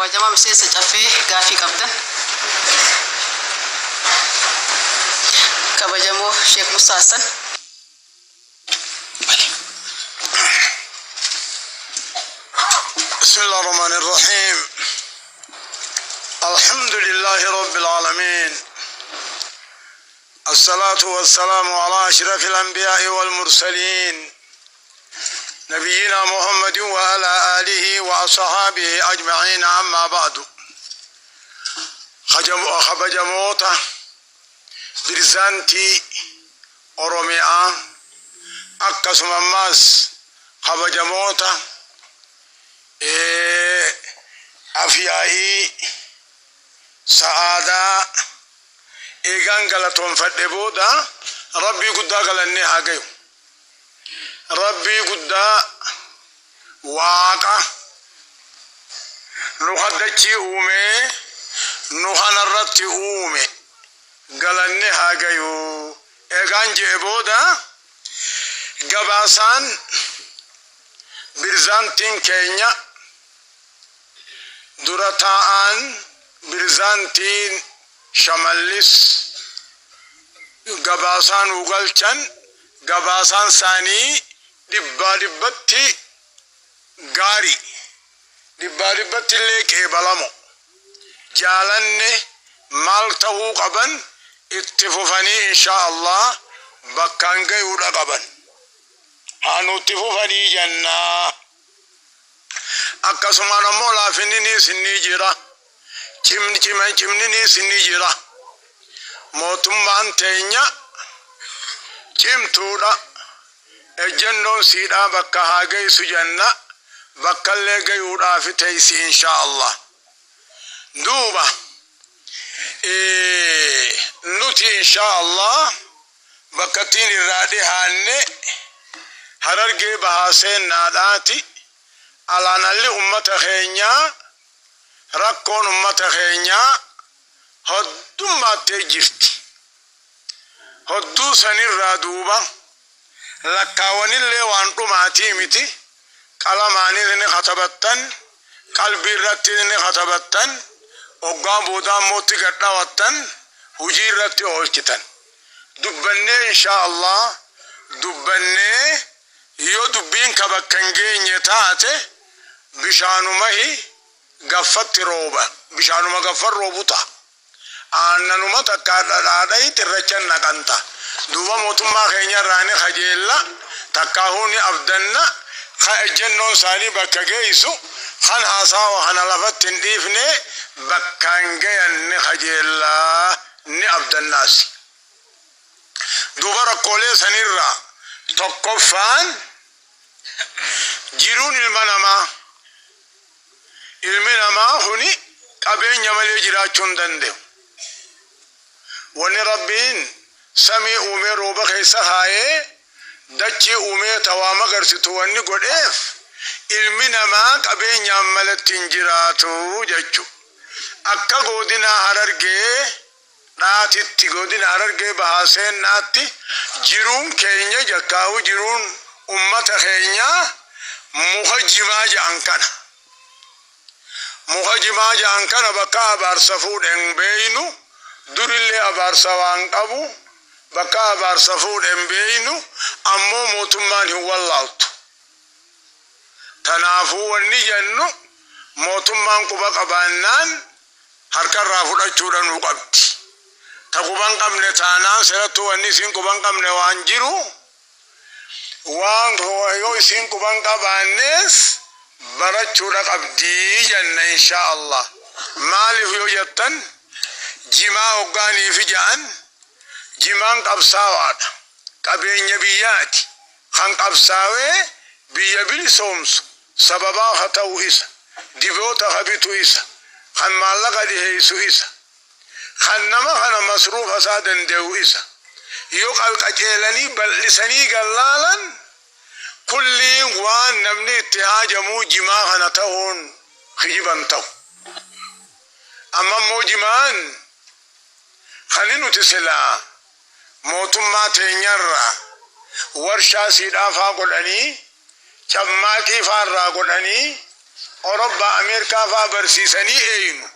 Kabajamaa miseensa Caffee, gaaffii qabdan. Kabajamoo Sheek Musaa Hassan. بسم الله الرحمن الرحيم، الحمد لله رب العالمين، الصلاة والسلام على أشرف الأنبياء والمرسلين، نبينا محمد وعلى آله وأصحابه أجمعين، أما بعد. Kabajamoota Pirezidaantii Oromiyaa, akkasuma ammaas kabajamoota afyaa'ii Sa'aadaa, eegaan galatoonfadhe booda, Rabbii guddaa galannee haa gayu. Rabbii guddaa, Waaqa nu kaddachii uumee nu kanarratti uume galanne haa gayu. Eegaan je'e booda, gabaasaan pirezidaantiin keenya, dura taa'aan pirezidaantiin Shamallis, gabaasaa nuu galchan, gabaasaan isaanii dhibbaa dhibbatti gaarii, dhibbaa dhibbatti illee qeebalamo. Jaalanne maal ta'uu qaban, itti fufanii inshaa Allah bakkaan gayuudha qaban. Haa nutti fufanii jennaa. Akkasumaan ammoo laafinniniis ni jira, cimniniis ni jira. Mootummaan teenya cimtuudha. Ejjennoon siidhaa bakka haa geessu jenna, bakkallee gayuudhaaf teessi inshaa Allah. Duuba nuti inshaa Allah bakkattiin irraa dhihaanne Harargee Bahaa seennaadhaati. Alaanalli ummata keenyaa, rakkoon ummata keenyaa hoddummaattee jirti. Hodduu sanirraa duuba lakkaawanillee waan dhumaatii miti. Qalamaanis ni katabattan, qalbii irrattis ni katabattan, hoggaa boodaa immoo itti gad dhawattan, hujii irratti oolchitan. Dubbannee inshaa Allah dubbannee yoo dubbiin ka bakka hin geenye taate, bishaanumahi gaffatti rooba, bishaanuma gaffan roobu ta'a. Aannanuma takka dhadhaadhayi xirracha naqanta. Duuba mootummaa keenya irraa ni kajeella, takkaahuu ni abdanna, ka ejjennoon isaanii bakka geessu, kan haasawa kana lafatti hin dhiifne bakkaan gayan ni kajeella, ni abdannaas. Duuba rakkoolee sanirraa tokkoffaan jiruun ilma namaa. Ilmi namaa kuni qabeenya malee jiraachuu hin danda'u. Wanni Rabbiin samii uumee rooba keessa kaayee, dachii uumee tawaa magarsitu wanni godheef, ilmi namaa qabeenyaan malatti hin jiraatu jechu. Akka godinaa Harargee dhaatitti, godina Harargee Bahaa seennaatti, jiruun keenya jakkaahu jiruun ummata keenyaa muka jimaa ja'an kana. Muka jimaa ja'an kana bakka abaarsa fuudhen beeynu, durillee abaarsa waan qabu, bakka abaarsa fuudhen beeynu, ammoo mootummaan hin wallaaltu. Tanaafuu wanni jennu, mootummaan quba qabaannaan harkarraa fudhachuudha nuu qabdi. Ta quban qabne taanaan, serattuu wanni isiin quban qabne waan jiru, waan yoo isiin quban qabaannees barachuudha qabdii jenna inshaa Allah. Maaliif yoo jettan, jimaa hoggaaniifi ja'an, jimaan qabsaawaadha. Qabeenya biyyaati. Kan qabsaawee biyya bilisoomsu sababaa ka ta'u isa. Diboota ka bitu isa. Kan maallaqa dhiheessu isa. Kan nama kana masruufa isaa danda'u isa. Yoo qaceelanii bal'isanii gallaalan, kulliin waan namni itti haajamuu jimaa kana ta'uun kijiban ta'u. Amma immoo jimaan kan nuti silaa mootummaa teenyarraa warshaa siidhaa faa godhanii, cammaaqii faa irraa godhanii, Orobbaa Ameerikaa faa barsiisanii eeynu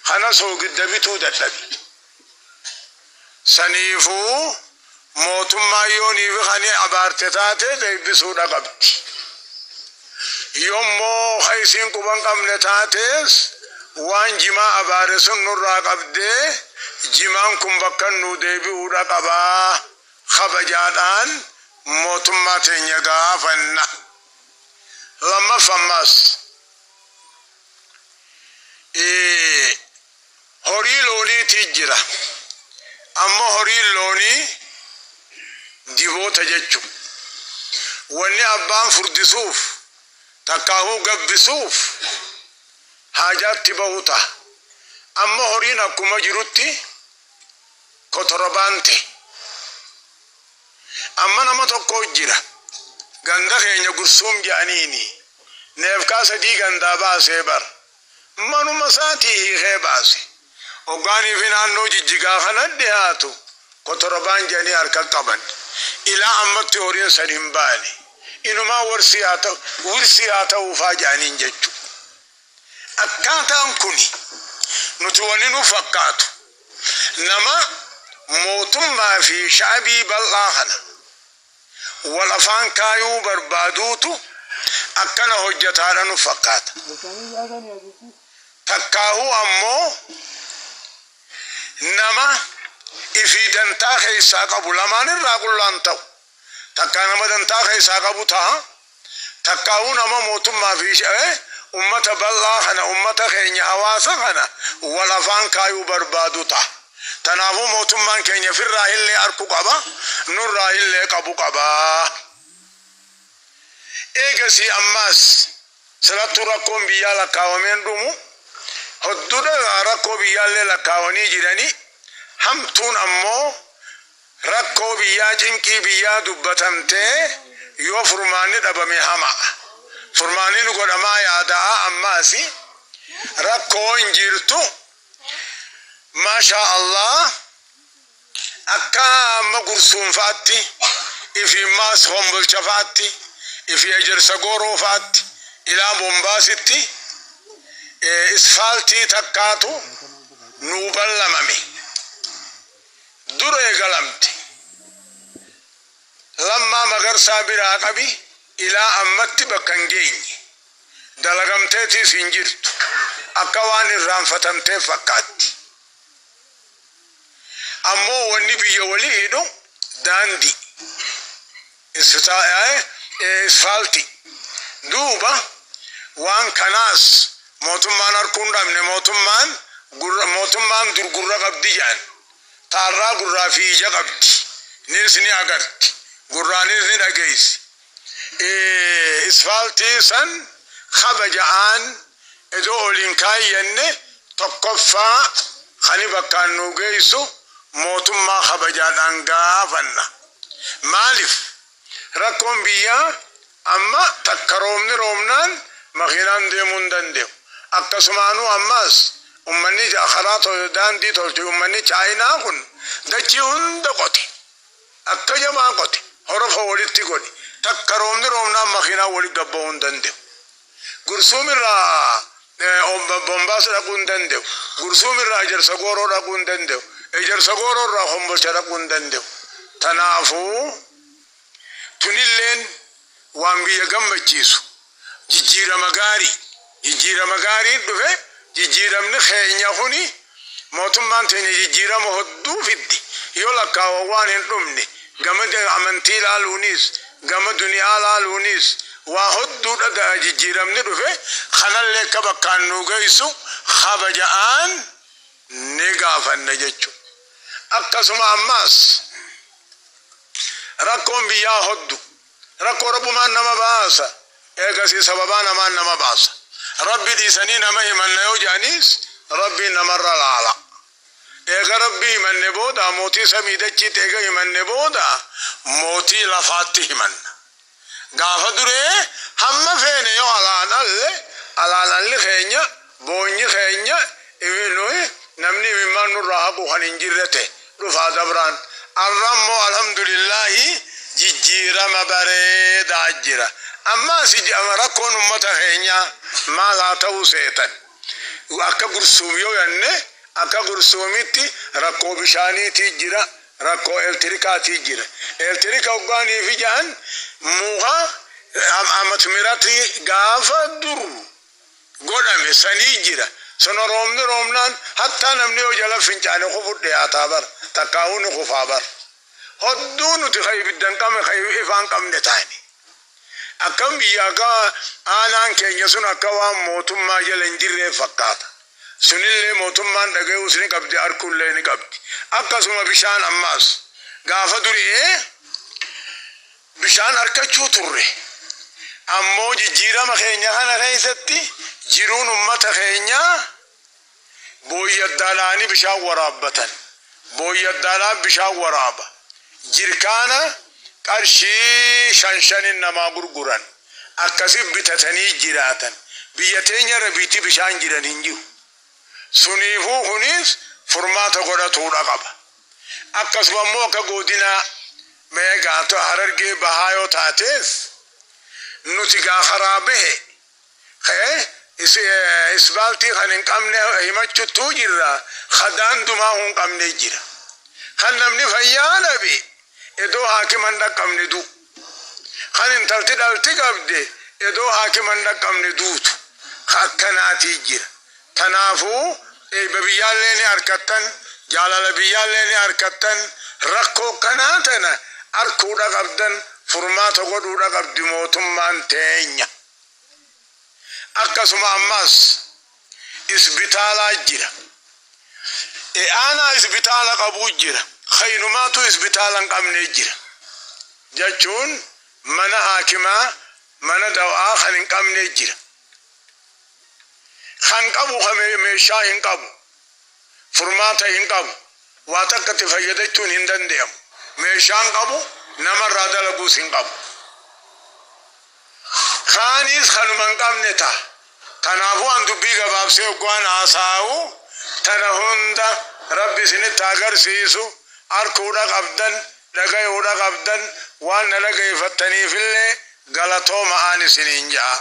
kana soogidda bituu dadhabe. Saniifuu mootummaa yooniif kan abaarte taate deebisuudha qabdi. Yommoo ka isiin quban qabne taates waan jimaa abaare sun nurraa qabdee jimaan kun bakka nu deebi'uudha qabaa kabajaadhaan mootummaa teenya gaafanna. Lammaffammaas horii looniitii jira. Amma horiin loonii diboota jechu. Wanni abbaan furdisuuf takkaahuu gabbisuuf haajaatti bahu ta'a. Amma horiin akkuma jirutti kotorobaan ta'e. Amma nama tokko jira. Ganda keenya Gursuum jedhaniini. Neefkaa 3 gandaa baasee bar. Manuma isaatii hiikee baase. Hoggaanii fi naannoo Jijjigaa kana dhiyaatu kotorobaan jedhanii harka qaban. Ilaa ammatti horiin san hin baane. Inumaa warsii haa ta'u, wirsii haa ta'uufaa jedhaniin jechuudha. Akkaataan kuni nuti wanni nu fakkaatu nama mootummaa fi sha'abii bal'aa kana wal afaan kaayuu barbaaduutu akkana hojjetaadha nu fakkaata. Takkaahuu ammoo nama ifii dantaa keessaa qabu lamaan irraa qullaan ta'u. Takkaa nama dantaa keessaa qabu ta'a. Takkaahuu nama mootummaa fi ummata bal'aa kana, ummata keenya, hawaasa kana wal afaan kaayuu barbaadu ta'a. Tanaafuu mootummaan keenya firraa illee arku qaba, nurraa illee qabu qaba. Eegasii ammaas silattuu rakkoon biyyaa lakkaawameen dhumu hodduudha, rakkoo biyyaallee lakkaawanii jiranii, hamtuun ammoo rakkoo biyyaa, cinqii biyyaa dubbatamtee yoo furmaanni dhabame hama. Furmaanni nu godhamaa yaadaa ammaas rakkoo hin jirtu. Maashaa Allah, akka amma Gursuun fa'aatti, ifi maas Hombolcha fa'aatti, ifi Ejersa Gooroo fa'aatti, ilaa Bombaasitti isfaaltii takkaatu nuu ballamame. Dura eegalamte. Lammaa Magarsaa biraa qabi ilaa ammatti bakka hin geenye. Dalagamteetiis hin jirtu. Akka waan irraanfatamteef fakkaatti. Ammoo wanni biyya walii hidhu daandii. Isfaaltii. Duuba waan kanaas mootummaan harkuu hin dhabne, mootummaan dur gurra qabdi jedhan. Taarraa gurraa fi ija qabdi. Nis ni agarti. Gurraanis ni dhageessi. Isfaaltii san kabaja'aan iddoo oliin kaayyanne tokkoffaa kani bakkaan nu geessu mootummaa kabajaadhaan gaafanna. Maaliif rakkoon biyyaa amma takka roobni roobnaan makiinaan deemuu hin danda'u. Akkasumaanuu ammaas ummanni karaa daandii tolche, ummanni Chaayinaa kun dachii hunda qote. Akka jamaa qote, horofa walitti godhe. Takka roobni roobnaan makiinaan walitti gabba'uu hin danda'u. Gursuumirraa Bombaasa dhaquu hin danda'u. Gursuumirraa Ejersa Gooroo dhaquu hin danda'u. Ejersa Gooroo irraa Hombolcha dhaquu hin danda'u. Tanaafuu tunilleen waan biyya gammachiisu, jijjiirama gaarii, jijjiirama gaarii dhufe. Jijjiiramni keenya kuni, mootummaan teenya jijjiirama hodduu fiddi, yoo lakkaawan waan hin dhumne, gama amantii laaluunis gama duniyaa laaluunis waa hodduudha jijjiiramni dhufe. Kanallee akka bakkaan nu geessu kabaja'aan ni gaafanna jechuudha. Akkasuma ammaas rakkoon biyyaa hoddu, rakkoo rabbumaan nama baasa, eegasii sababaa namaan nama baasa. Rabbi dhiisanii nama himanna yoo jedhaniis rabbiin namarra laala. Eega rabbi himanne booda, mootii samii dachiitti eega himanne booda, mootii lafaatti himanna. Gaafa duree hamma feene yoo alaan alle, alaan alli keenya, boonyi keenya, nuyi namni imimmaan nurraa haqu kan hin jirre ta'e dhufaa dabraan. Arra immoo alhamdulillaahi jijjiirama bareedaa jira. Ammaas rakkoon ummata keenyaa Maal haa ta'uu seetan? Akka Gursuum yoo jenne, akka Gursuumitti rakkoo bishaaniitii jira, rakkoo elektirikaatii jira. Elektirika hoggaanii fi ja'an muka amatmirati gaafa dur godhame sanii jira. Sono roobni roobnaan hattaa namni yoo jala fincaane kufu dhiyaataa bara, takkaa'uu ni kufaa bara. Hodduu nuti ka ibidda hin qabne, ka ifaa hin qabne taane. Akkam biyya akka aanaan keenya sun akka waan mootummaa jala hin jirree fakkaata. Sunillee mootummaan dhagayuus ni qabdi, arkuullee ni qabdi. Akkasuma bishaan ammaas gaafa duri'ee bishaan arkachuu turre. Ammoo jijjiirama keenya kana keessatti jiruun ummata keenyaa booyyaddaadhaanii bishaan waraabbatan. Booyyaddaadhaan bishaan waraaba. Jirkaana qarshii shan shanin namaa gurguran. Akkasi bitatanii jiraatan. Biyya teenya irra biitti bishaan jiran hin jiru. Suniifuu kunis furmaata godhatuudha qaba. Akkasuma immoo akka godinaa meegaa Harargee Bahaa yoo taatees, nuti gaa karaa bahe isbaaltii kan hin qabne himachuttuu jirra, kadaandumaa hin qabne jira. Kan namni fayyaa dhabe iddoo haakima hin dhaqqabne du'u. Kan intalti dhalti qabde iddoo haakima hin dhaqqabne duutu. Akkanaatii jira. Tanaafuu eebba biyyaallee ni harkattan, jaalala biyyaallee ni harkattan, rakkoo kanaa tana arkuudha qabdan, furmaata godhuudha qabdi mootummaan teenya. Akkasuma ammas isbitaalaa jira. Aanaa isbitaala qabuu jira. Kaynumaatu isbitaala hin qabne jira. Jechuun mana haakimaa, mana dawaa kan hin qabne jira. Kan qabu kan meeshaa hin qabu. Furmaata hin qabu. Waa takka itti fayyadachuun hin danda'amu. Meeshaan qabu, namarraa dalaguus hin qabu. Kaanis kanuma hin qabne ta'a. Kanaafuu an dubbii gabaabsee hoggaan haasa'u, tana hunda Rabbi isinitti agarsiisu, arkuudha qabdan, dhagayuudha qabdan, waan na dhaggeeffattaniifillee galatooma aan isiniin ja'a.